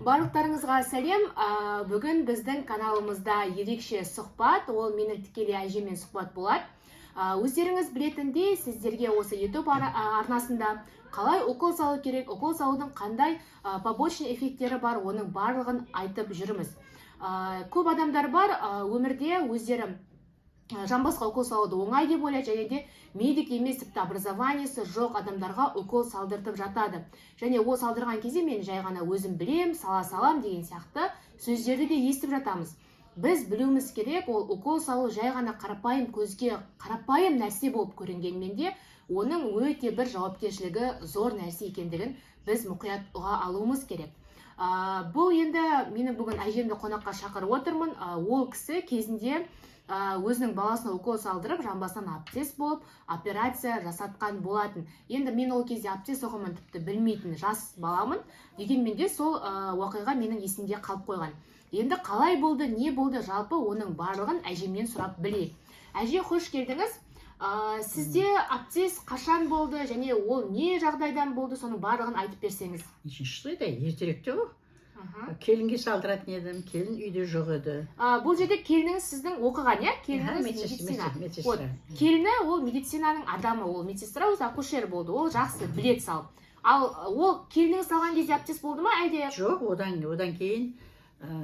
Барлықтарыңызға сәлем! Бүгін біздің каналымызда ерекше сұхбат, ол менің тікелей әжеммен сұхбат болады. Өздеріңіз білетіндей, сіздерге осы YouTube арнасында қалай укол салу керек, укол салудың қандай побочный эффекттері бар, оның барлығын айтып жүрміз. Көп адамдар бар, өмірде өздері жамбасқа укол салуды оңай деп ойлайды және де медик емес, тіпті образованиесі жоқ адамдарға укол салдыртып жатады. Және ол салдырған кезде «мен жай ғана өзім білем, сала салам» деген сияқты сөздерді де естіп жатамыз. Біз білуіміз керек, ол укол салу жай ғана қарапайым, көзге қарапайым нәрсе болып көрінгенмен де, оның өте бір жауапкершілігі зор нәрсе екендігін біз мұқият ұға алуымыз керек. Бұл енді менің бүгін әжемді қонаққа шақырып отырмын. Ол кісі кезінде өзінің баласына укол салдырып, жамбасынан абсцесс болып, операция жасатқан болатын. Енді мен ол кезде абсцесс ұғымын тіпті білмейтін жас баламын, дегенмен де сол оқиға менің есімде қалып қойған. Енді қалай болды, не болды, жалпы оның барлығын әжемнен сұрап білейік. Әже, қош келдіңіз! Сізде абсцесс қашан болды және ол не жағдайдан болды, соның барлығын айтып берсеңіз. Нешінші жыл еді, ертеректе ғой. Келінге салдыратын едім, келін үйде жоқ еді. Бұл жерде келініңіз сіздің оқыған, иә? Келініңіз медицина. Медсестра. Вот. Келіні ол медицинаның адамы, ол медсестра, өзі акушер болды, ол жақсы білет салып. Ал ол келініңіз салған кезде абсцесс болды ма әлде? Жоқ, одан кейін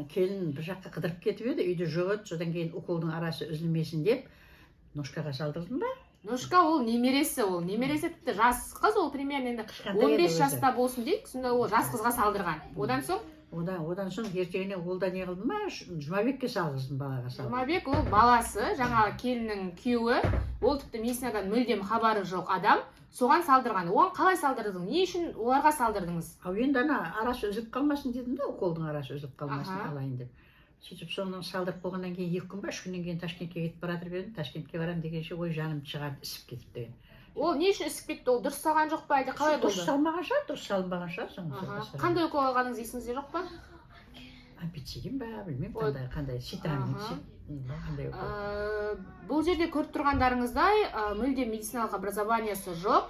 келін бір жаққа қыдырып кетіп еді, үйде жоқ еді. Содан кейін уколдың арасы үзілмесін деп ножкаға салдырдым ба. Ножка ол немересі, ол немересі тіпті жас қыз, ол примерно енді Кішкентай еді 15 өзі. жаста болсын дейік, сонда ол жас қызға салдырған. Одан соң? Одан соң ертеңіне ол да не қылды ма, Жұмабекке салғыздым, балаға салдым. Жұмабек ол баласы, жаңағы келіннің күйеуі, ол тіпті медицинадан мүлдем хабары жоқ адам, соған салдырған. Оған қалай салдырдыңыз, не үшін оларға салдырдыңыз? Ал енді ана арасы үзіліп қалмасын дедім да, уколдың арасы үзіліп қалмасын, алайын деп. Сөйтіп, соны салдырып болғаннан кейін 2 күн ба, 3 күннен кейін Ташкентке кетіп бара жатыр едім. Ташкентке барамын дегенше, ой, жанымды шығарды, ісіп кетіп деген. Ол не үшін ісіп кетті? Ол дұрыс салған жоқ па, әлде қалай Дұрыс болды? салмаған шығар, дұрыс салынбаған шығар соны. Қандай укол алғаныңыз есіңізде жоқ па? Ампициллин ба, білмеймін. Ой. Қандай ситрамин, қандай укол. Бұл жерде көріп тұрғандарыңыздай, мүлдем медициналық образованиесі жоқ.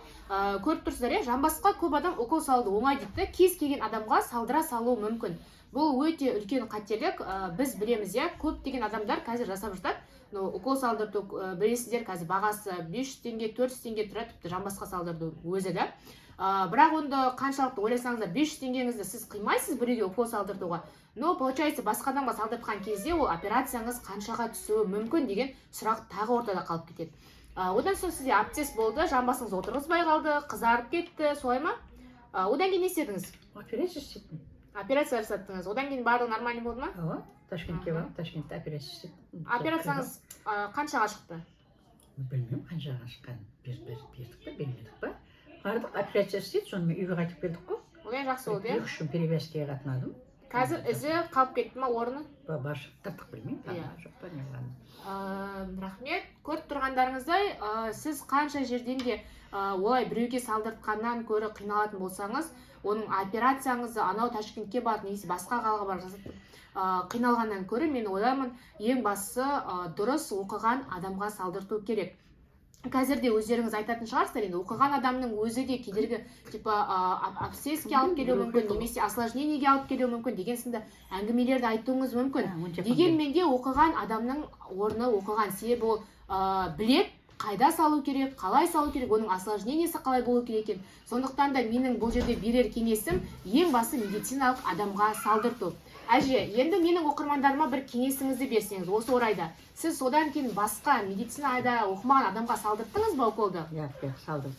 Көріп тұрсыздар, иә, жамбасқа көп адам укол салуды оңай дейді да, кез келген адамға салдыра салуы мүмкін. Бұл өте үлкен қателік. Біз білеміз, иә, көптеген адамдар қазір жасап жатады, но укол салдырту, білесіздер, қазір бағасы 500 теңге, 400 теңге тұрады тіпті жамбасқа салдырту өзі да. Бірақ онда қаншалықты ойласаңыздар, 500 теңгеңізді сіз қимайсыз біреуге укол салдыртуға, но получается, басқа адамға салдыртқан кезде ол операцияңыз қаншаға түсуі мүмкін деген сұрақ тағы ортада қалып кетеді. Одан соң сізде абсцесс болды, жамбасыңыз отырғызбай қалды, қызарып кетті, солай ма? Одан кейін не істедіңіз? Операция істеттім. Операция жасаттыңыз. Одан кейін барлығы нормально болды ма? Ооба, Ташкентке барып, Ташкентте операция істеттім. Операцияңыз қаншаға шықты? Білмеймін қаншаға шыққанын. Бердік па, бермедік па, бардық, операция істеді, сонымен үйге қайтып келдік қой. Одан жақсы болды, иә? 2-3 күн перевязкаға қатынадым. Қазір ізі қалып кетті ма, орны? Бар, тыртық, білмеймін, бар ма, жоқ па, не қылғанын. Рахмет. Көріп тұрғандарыңыздай, сіз қанша жерден де олай біреуге салдыртқаннан гөрі қиналатын болсаңыз, оның операцияңызды анау Ташкентке барып немесе басқа қалаға барып жасатып қиналғаннан гөрі, мен ойлаймын, ең бастысы дұрыс оқыған адамға салдырту керек. Қазір де өздеріңіз айтатын шығарсыздар, енді оқыған адамның өзі де кедергі, типа абсцесске алып келуі мүмкін немесе осложнениеге алып келуі мүмкін деген сынды әңгімелерді айтуыңыз мүмкін. Дегенмен де оқыған адамның орны оқыған, себебі ол білет қайда салу керек, қалай салу керек, оның осложнениесі қалай болу керек екен. Сондықтан да менің бұл жерде берер кеңесім: ең басы медициналық адамға салдырту. Әже, енді менің оқырмандарыма бір кеңесіңізді берсеңіз осы орайда. Сіз содан кейін басқа медицинада оқымаған адамға салдырттыңыз ба уколды? Иә, салдырдым.